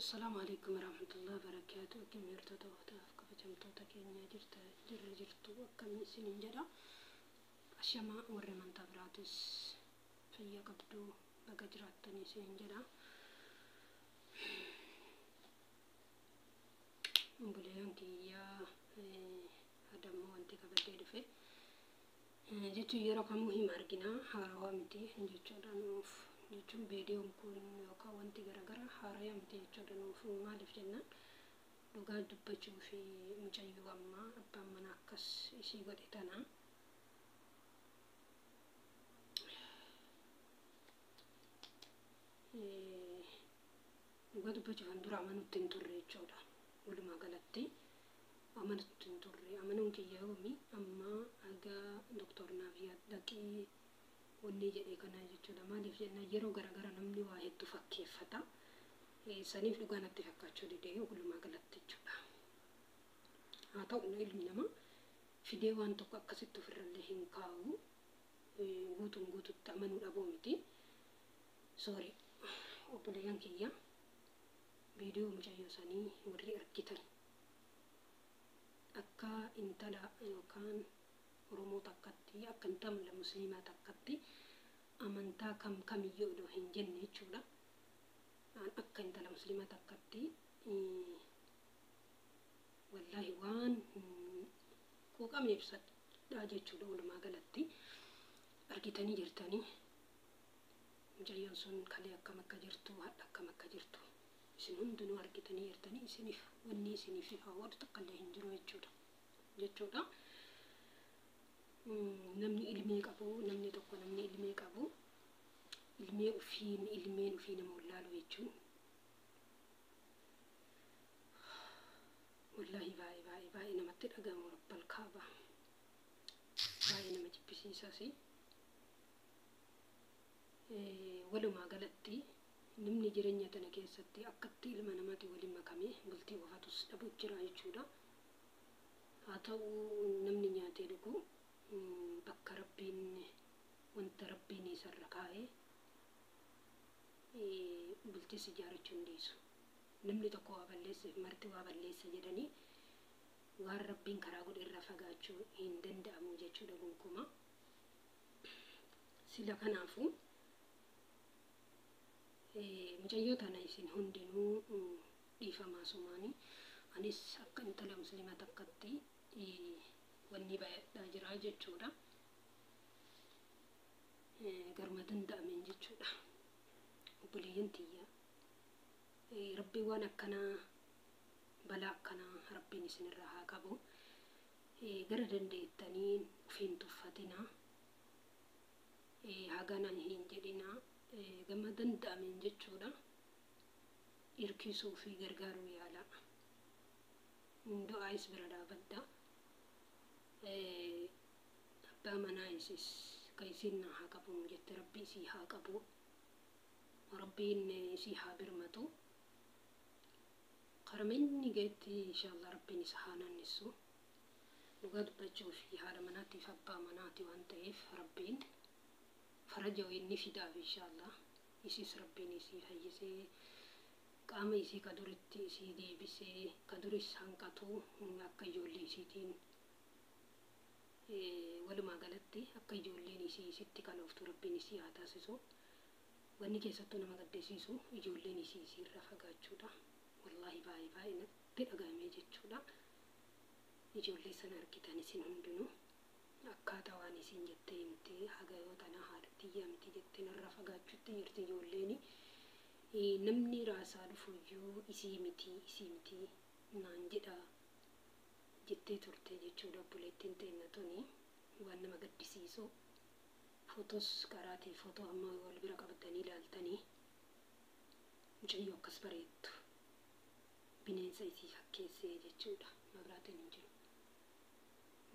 Assalaamu alaikum warahmatullahi wabarakaatuh. Akkam hordoftoota hordoftoota kabajamtoota keenya jirta jirra jirtu akkamii isiniin jedha. Ashamaa warri amantaa biraatis fayyaa qabdu baga jiraattanii isiniin jedha. Obboleeyyan kiyyaa adammoo wanti qabadhee dhufe jechuun yeroo kamuu hima argina haarawaa miti jechuudha nuuf jechuun viidiyoon kun yookaan wanti garaagaraa haarawaa miti jechuudha nuuf maaliif jennaan dhugaa dubbachuu fi mucayyoo ammaa abbaan manaa akkas isii godhe tana. Dhugaa dubbachuuf an dura amanutti hin turre jechuudha. Walumaa galatti amanutti hin turre. Amanuun kiyya yoomi amma haga doktor Naafiyaat dhaqee wanni jedhe kana jechuudha. Maaliif jennaan yeroo garaagaraa namni waa hedduu fakkeeffata. Saniif dhugaa natti fakkaachuu didee walumaa galatti jechuudha. Haa ta'u ilmi namaa fidee waan tokko akkasitti ofirrallee hin kaa'u. Guutuun guututti amanuu dhabuu miti. Sorry obboleeyyan kiyya viidiyoo mucayyoo sanii warri argitan akka intala yookaan Oromoo takkatti akka intala musliimaa takkatti amantaa kam kamiyyuu odoo hin jenne jechuudha. Akka intala musliimaa takkatti wallaahi waan quuqamne ibsadha jechuudha walumaa galatti argitanii jirtanii. Mucayyoon sun kalee akkam akka jirtu hadha akkam akka jirtu isin hundinuu argitanii jirtanii isiniif wanni isiniif hawwatu takka illee hin jiru jechuudha. Jechuudha. Namni ilmee qabu namni tokko namni ilmee qabu ilmee ofiin ilmeen ofii nama wallaalu jechuun wallaahi baay'ee baay'ee baay'ee namatti dhaga'amu rabbal kaaba baay'ee nama jibbisiisas. Walumaa galatti namni jireenya tana keessatti akkatti ilma namaatiin waliin makamee bultii ofatus dhabu jira jechuudha. Haa ta'u namni nyaatee dhugu bakka rabbiin wanta rabbiin isarra kaa'ee bultiis ijaarrachuu hin dhiisu. Namni tokko waa balleesseef marti waa balleessa jedhanii waan rabbiin karaa godhe irraa fagaachuu hin danda'amu jechuudha gonkumaa. Sila kanaafuu mucayyoo tana isin hundinuu dhiifamaa sumaanii anis akka intala musliimaa takkatti wanni baay'adhaa jira jechuudha. Garuma danda'ameen jechuudha. Obboleeyyan tiyya rabbiin waan akkanaa balaa akkanaa rabbiin isinirraa haa qabu. Gara dandeettaniin ofiin tuffatinaa. Hagana hin jedhinaa. Gama danda'ameen jechuudha. Hirkisuu fi gargaaruu yaala. Du'aayis bira dhaabadha. Abbaa manaa isis ka isin haa qabu jette rabbi isii haa qabu. Rabbiin isii haa birmatu. Karama inni gahetti inshallah rabbiin isa haa naannessu. Dhugaa dubbachuu fi haadha manaatiif abbaa manaati waan ta'eef rabbiin faraja inni fidaaf inshallah. Isis rabbiin isii fayyisee qaama isii ka duritti isii deebisee ka duris hanqatu akka ijoollee isiitiin walumaa galatti akka ijoolleen isii isitti kalooftu rabbiin isii haa taasisu. Wanni keessattuu nama gaddisiisu ijoolleen isii isiirraa fagaachuudha. Wallaahi baay'ee baay'ee natti dhaga'amee jechuudha. Ijoollee sana argitan isin hundinuu akkaataa waan isin jettee himte haga yoo tana haadha tiyyaa miti jettee narraa fagaachuutti jirti ijoolleen. Namni raasaa dhufuyyuu isii miti isii miti naan jedha jettee turte jechuudha obboleettiin teenna tuni waan nama gaddisiisu. Footos qaraatii footoo amma wal bira qabatanii ilaaltanii mucayyoo akkas bareeddu bineensa isii fakkeessee jechuudha. Mabraatiin hin jiru.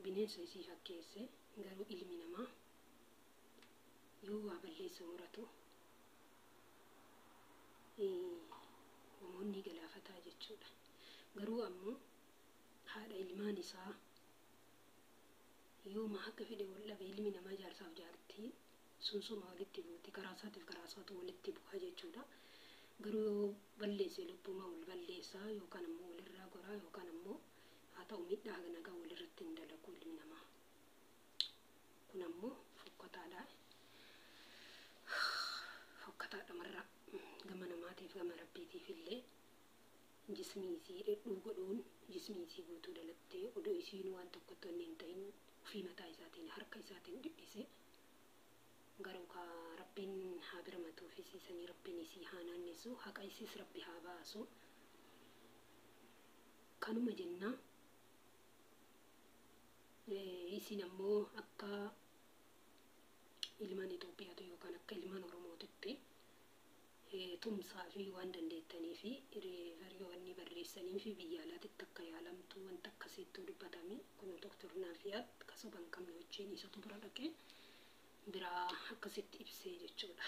Bineensa isii fakkeessee garuu ilmi namaa yoo waa balleessa muratu namoonni galaafataa jechuudha. Garuu ammoo haadha ilmaan isaa yooma akka fedhe wal dhabe ilmi namaa jaarsaaf jaartii sunsuma walitti buuti karaa isaatiif karaa isaatu walitti bu'a jechuudha. Garuu yoo balleesse lubbuma wal balleessaa yookaan ammoo walirraa goraa yookaan ammoo haa ta'u miidhaa hagana gahu walirratti hin dalagu ilmi namaa. Kun ammoo fokkataadha. Fokkataadha marra gama namaatiif gama rabbiitiif illee jismii isii dhedhuu godhuun jismii isii guutuu dalattee odoo isiin waan tokkotti wanni hin ta'in ofii mataa isaatiin harka isaatiin dhidhise. Garuu ka rabbiin haa birmatuuf isiisanii rabbiin isii haa naannessu, haqa isiis rabbi haa baasu. Kanuma jennaa. Isin ammoo akka ilmaan Itoophiyaatu yookaan akka ilmaan Oromootitti tumsaa fi waan dandeettanii fi wanni barreessanii fi biyya alaatitti akka yaalamtu wanta akkasiittuu dubbatame. Kun Doktor Naafiyaat kasoba hin qabne wajjin isatu bira dhaqee biraa akkasitti ibsee jechuudha.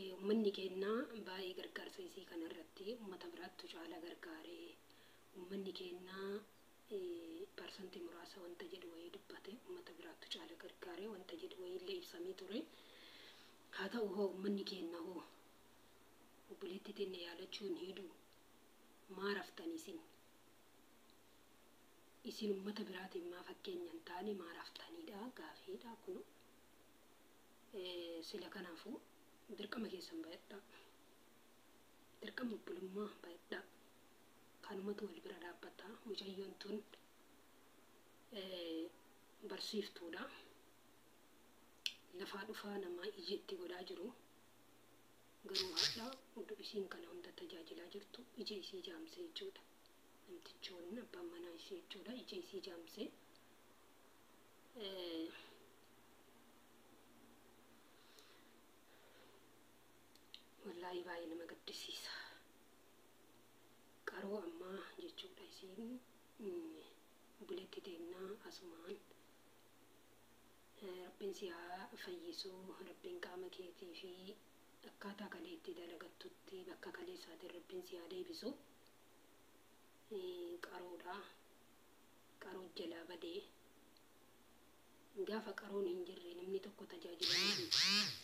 Uummanni keenya baay'ee gargaarsa isii kanarratti uummata biraattu caala gargaaree, uummanni keenya parsantii muraasa wanta jedhu wayii dubbate, uummata biraattu caala gargaaree wanta jedhu wayii illee ibsamee ture. Haa ta'u hoo uummanni keenya hoo obboleetti teenya yaalachuun hidhu maa raftan isin? Isin uummata biraatiin maa fakkeenya hin taane, maa raftanidha gaafiidha kun. Sila kanaafuu dirqama keessan bayadhaa. Dirqama obbolummaa bayadhaa. Kanumatu wal bira dhaabbata. Mucayyoon tun barsiiftuudha. Lafaa dhufaa namaa iji itti godhaa jiru. Garuu haadha oduu isiin kana hunda tajaajilaa jirtu ija isii jaamsee jechuudha. Namtichoon abbaan manaa isii jechuudha ija isii jaamsee. Wallaahi baay'ee nama gaddisiisa. Qaroo ammaa jechuudha isiin obboleetti teennaa asumaan. Rabbiin si haa fayyisu, rabbiin qaama keetii fi akkaataa kalee itti dalagattutti bakka kalee isaatiin rabbiin si haa deebisu. Qaroodha. Qaroo jalaa badee. Gaafa qaroon hin jirre namni tokko tajaajilamuu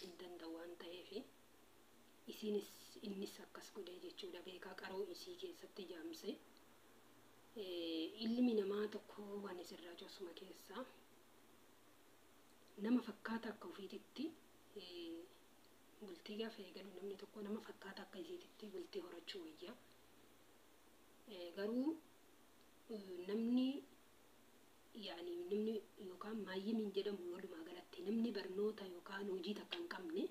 hin danda'u waan ta'eef isinis innis akkas godhee jechuudha beekaa qaroo isii keessatti jaamse. Ilmi namaa tokko waan isirraa cosuma keessaa nama fakkaata akka ofiititti bultii gaafa eegalu namni tokko nama fakkaata akka isiititti bultii horachuu wayya. Garuu namni yaani namni yookaan maayyimiin jedhamu walumaa galatti namni barnoota yookaan hojii takka hin qabne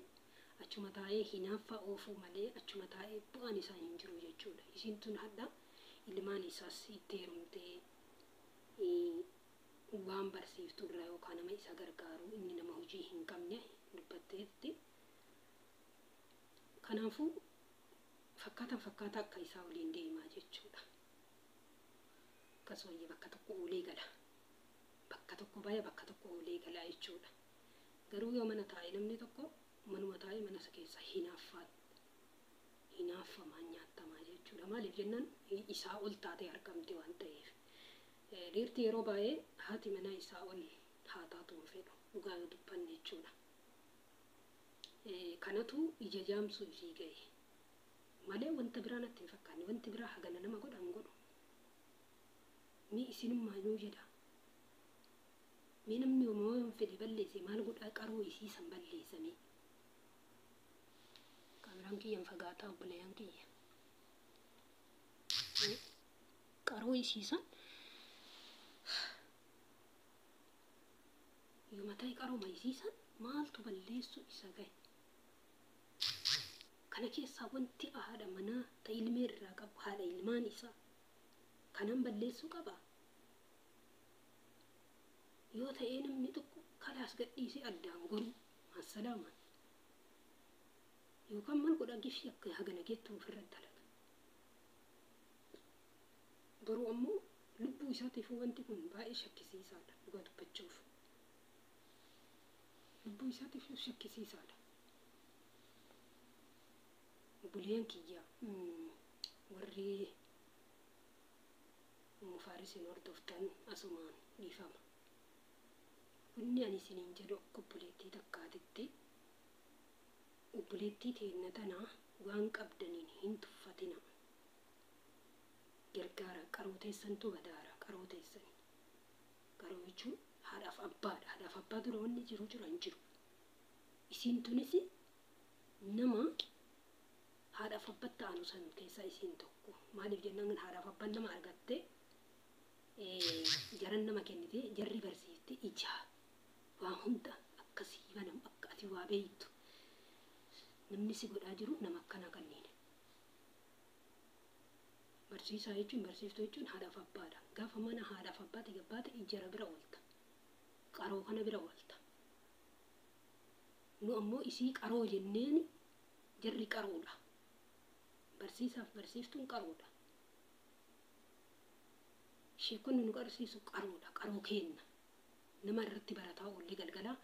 achuma taa'ee hinaaffaa oofuu malee achuma taa'ee bu'aan isaa hin jiru jechuudha. Isiin tun hadha ilmaan isaas itti heerumtee waan barsiiftu irraa yookaan nama isa gargaaru inni nama hojii hin qabne dubbatteetti. Kanaafuu fakkaatan fakkaata akka isaa waliin deemaa jechuudha. Akkas wayya bakka tokko oolee gala. Bakka tokko baya bakka tokko oolee gala jechuudha. Garuu yoo mana taa'e namni tokko manuma taa'e mana isa keessa hinaaffamaan nyaatamaa jechuudha. Maaliif jennaan isaa ol taatee argamte waan ta'eef. Dhiirti yeroo baay'ee haati manaa isaa ol haa taatu hin fedhu dhugaa yoo dubbanne jechuudha. Kanatu ija jaamsuu isii ga'e. Malee wanta biraa natti hin fakkaanne, wanti biraa hagana nama godhan godhu. Mee isinummaa nuu jedha. Mee namni homaa fedhe balleesse maal godhaa qaroo isii san balleessame. Kaameraan kiyyan fagaataa obboleeyyan kiyya. Qaroo isii san yoo mataa qarooma isii san maaltu balleessu isa gahe. Kana keessaa wanti haadha manaa ta ilmee irraa qabu haadha ilmaan isaa kanan balleessuu qaba. Yoo ta'ee namni tokko kalaas gadhiisee addaan goruu assalaamaan. Yookaan maal godhaa gifii akka hagana geettu ofirra dalaga. Garuu ammoo lubbuu isaatiif wanti kun baay'ee shakkisiisaadha dhugaa dubbachuuf. Lubbuu isaatiif shakkisiisaadha. Obboleeyyan kiyya warri Faarisiin hordoftan asumaan dhiifama. Wanni ani isiniin jedhu akka obboleettii takkaatitti obboleettii teenna tanaa Waan qabdaniin hin tuffatina. Gargaara, qaroo teessantu badaara, qaroo teessani. Qaroo jechuun haadhaaf abbaadha. Haadhaaf abbaa dura wanni jiru jira hin jiru. Isiin tunis nama haadhaaf abbaa ta'anu san keessaa isiin tokko. Maaliif jennaan haadhaaf abbaan nama argatte jaran nama kennite jarri barsiifte ijaa waa hunda akkasii banamu akka ati waa beektu namni si godhaa jiru nama akkanaa kanneen. Barsiisaa jechuun barsiiftuu jechuun haadhaaf abbaadha. Gaafa mana haadhaaf abbaati gabbaate ijara bira oolta. Qaroo kana bira oolta. Nu ammoo isii qaroo jenneen jarri qaroodha. Barsiisaaf barsiiftuun qaroodha. Sheekonni nu qarsiisu qaroodha. Qaroo keenna. Nama irratti barataa oollee galgalaa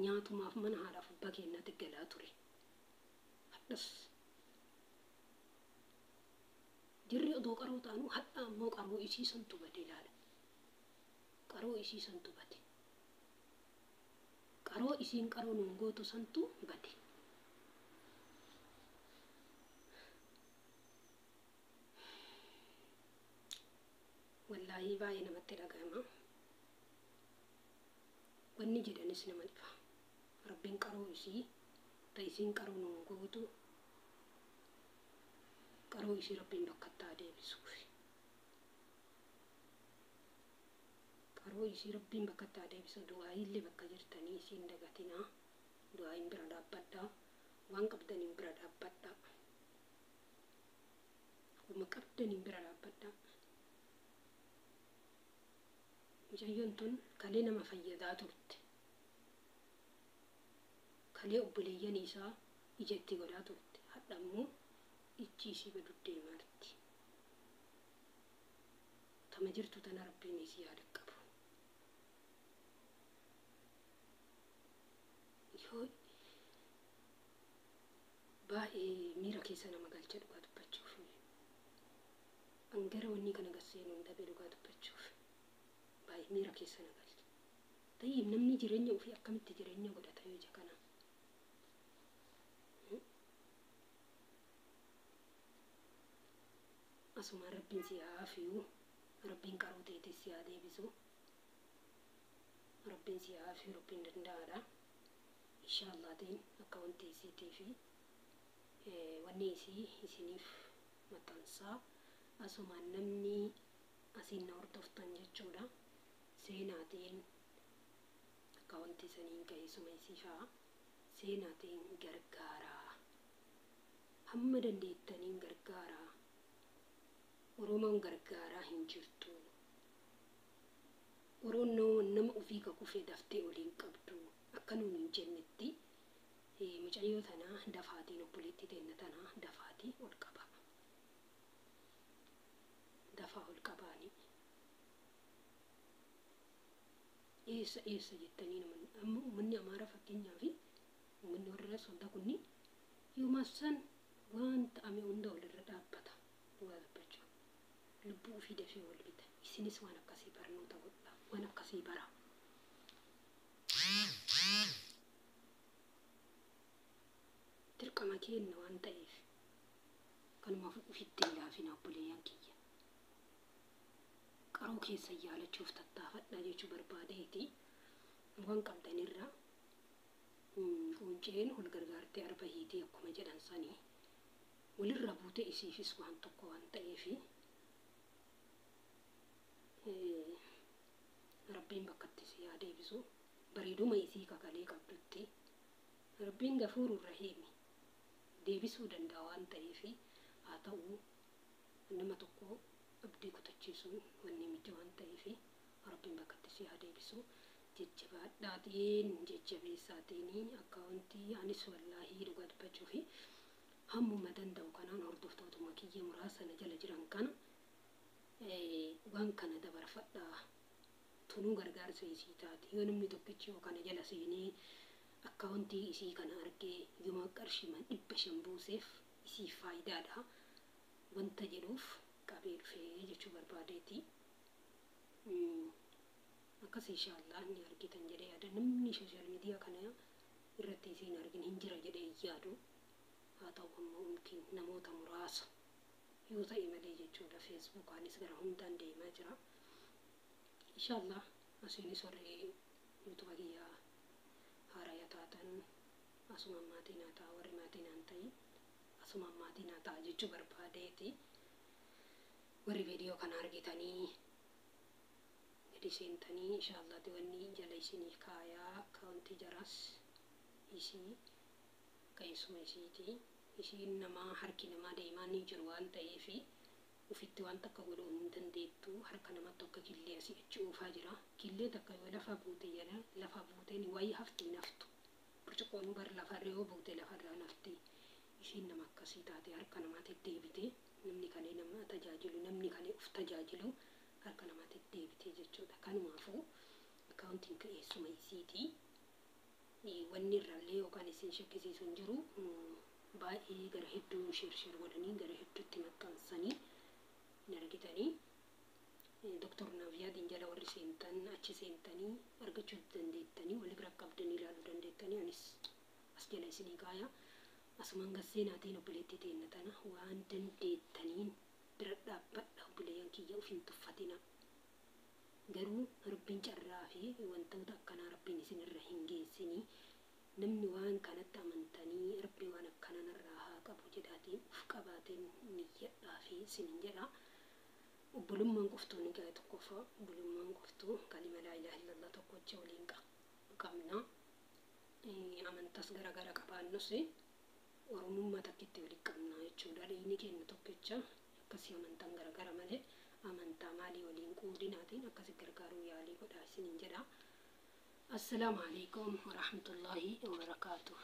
nyaatumaaf mana haadhaaf abbaa keenyaatti galaa ture. Hadhas jirri odoo qaroo taanuu hadha ammoo qaroo isii santu bade ilaala. Qaroo isii santu bade. Qaroo isiin qaroo nuun gootu santu bade. Wallaahii baay'ee namatti dhaga'ama. Wanni jedhanis nama dhiba. Rabbiin qaroo isii ta isiin qaroo nuun gootu qaroo isii rabbiin bakka itti haa deebisuuf. Qaroo isii rabbiin bakka itti haa deebisu. Du'aayiillee bakka jirtanii isiin dagatinaa. Du'aayiin bira dhaabbadhaa. Waan qabdaniin bira dhaabbadhaa. Kuma qabdaniin bira dhaabbadhaa. Mucayyoon tun kalee nama fayyadaa turte. Kalee obboleeyyan isaa ija itti godhaa turte. Hadha ammoo ijji isii badu deemaarti. Tama jirtu tana rabbiin isii haa dhaqqabu. Yoo baay'ee miira keessa nama galcha dhugaa dubbachuuf. Angara wanni kana gasseenuu hin dhabe dhugaa dubbachuuf. Baay'ee miira keessa na galcha. Tayyib namni jireenya ofii akkamitti jireenya godhata yoo ija kana. Asumaan rabbiin si haa hafiyu. Rabbiin qaroo ta'eetis si haa deebisu. Rabbiin si haa hafiyu, rabbiin danda'aadha. Inshaallah akka wanti isiitii fi wanni isii isiniif maxxansaa asumaan namni asiin na hordoftan jechuudha. Seenaatiin akka wanti saniin ka'e suma isii fa'a seenaatiin gargaaraa. Hamma dandeettaniin gargaaraa. Oromoon gargaaraa hin jirtu. Oromoon nama ofii ka kufee daftee oliin qabdu akka nuun hin jennetti mucayyoo tanaa dafaatiin obboleettii teenna tanaa dafaatii ol qaba. Dafaa ol qabaanii. Eessa eessa jettanii namoonni amma uummanni Amaaraa fakkeenyaa fi uummanni warra sodda kunni yoomassan waan ta'ame hunda walirra dhaabbata dhugaa dubbachuu. Lubbuu ofii dafee wal bita. Isinis waan akkasii barnoota godha. Waan akkasii bara. Dirqama keenna waan ta'eef kanumaaf ofitti hin laafina obboleeyyan kiyya. Qaroo keessa yaalachuuf tattaafadha jechuu barbaadeeti. Waan qabdanirra qunceen wal gargaartee arba hiitee akkuma jedhan sanii walirra buute isiifis waan tokko waan ta'eefi rabbiin bakkatti si haa deebisu. Bareeduma isii kakalee qabdutti rabbiin gafuurur rahiimi deebisuu danda'a waan ta'eefi haa ta'u nama tokko abdii kutachiisuun wanni miti waan ta'eefi rabbiin bakkatti si haa deebisu. Jajjabaadhaatiin jajjabeessaatiin akka wanti anis wallaahii dhugaa dubbachuu fi hammuma danda'u kanaan hordoftootuma kiyya muraasa na jala jiran kana waan kana dabarfadhaa. Tunuu gargaarsa isii taate yoo namni tokkichi yoo kana jala seenee akka wanti isii kana argee yooma qarshii 500 buuseef isii faayidaadha wanta jedhuuf qabee dhufee jechuu barbaadeeti. Akkas inshaallah ni argitan jedhee yaada. Namni sooshaal miidiyaa kana irratti isiin argin hin jira jedhee yaadu. Haa ta'u ammoo mumkin namoota muraasa yoo ta'e malee jechuudha. Feesbuukaanis gara hundaan deemaa jira. Inshaallah asiinis warri yuutuuba kiyyaa haaraya taatan asumaan maatii naa ta'a, warri maatii naan ta'in asumaan maatii naa ta'a jechuu barbaadeeti. Warri viidiyoo kana argitanii gadi seentanii inshaallaati wanni jala isinii kaayaa akkaawuntii jaraas isii keessuma isiiti. Isiin namaa harki namaa deemaa ni jiru waan ta'eef ufitti waan takka godhuu hin dandeettu. Harka namatti akka killee asii achi oofaa jira. Killee takka yoo lafa buute jala lafa buuteen wayii hafti hin haftu. Burcuqqoon bar lafarra yoo buute lafarraa nafti. Isiin nama akkasii taate harka namaatti deebite. Namni kalee nama tajaajilu, namni kalee uf tajaajilu harka namaatti deebite jechuudha. Kanumaafuu akkaawuntiin ka'eessuma isiiti. Wanni irraallee yookaan isin shakkisiisu hin jiru. Baay'ee gara hedduu share share godhanii gara hedduutti maxxansanii hin argitanii. Doktor Naafiyaadin jala warri seentan achi seentanii argachuu dandeettanii, wal bira qabdanii ilaaluu dandeettanii. Anis as jala isinii kaaya. Asumaan gasseenaatiin obboleettii teenna tana waan dandeettaniin bira dhaabbadha. Obboleeyyan kiyya, of hin tuffatina. Garuu Rabbiin carraa fi wantoota akkanaa Rabbiin isinirra hin geessinii. Namni waan kanatti amantanii Rabbi waan akkana narraa haa qabu jedhaatiin uf qabaatiin niyyadhaa fi isinin jedha. Obbolummaan qoftuu ni gahe tokkoffaa, obbolummaan qoftuu kalima laa ilaaha illallah tokkocha waliin qabna. Amantas gara gara qabaannus Oromummaa takkitti waliin qabna jechuudha. Dhiigni keenya tokkicha. Akkasii amantaan gara gara malee amantaa maalii waliin qoodinaatiin akkasi gargaaruu yaalii godhaa isinin jedha. Assalaamu alaikum warahmatullaahi wabarakaatuh.